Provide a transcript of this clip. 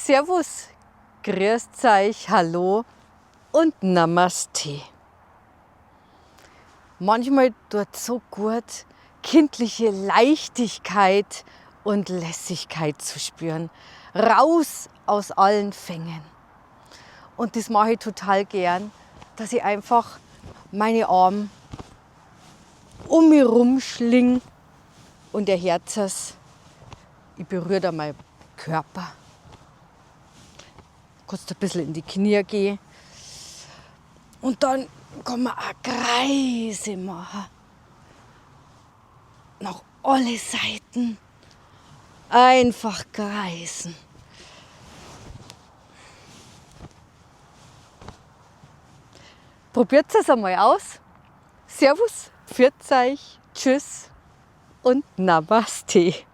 Servus, grüßt euch, hallo und Namaste. Manchmal tut so gut, kindliche Leichtigkeit und Lässigkeit zu spüren. Raus aus allen Fängen. Und das mache ich total gern, dass ich einfach meine Arme um mich rumschling und der Herz, ich berühre da meinen Körper. Kannst ein bisschen in die Knie gehen. Und dann kann man auch Kreise machen. Nach alle Seiten. Einfach kreisen. Probiert es einmal aus. Servus, pfiat euch, tschüss und Namaste.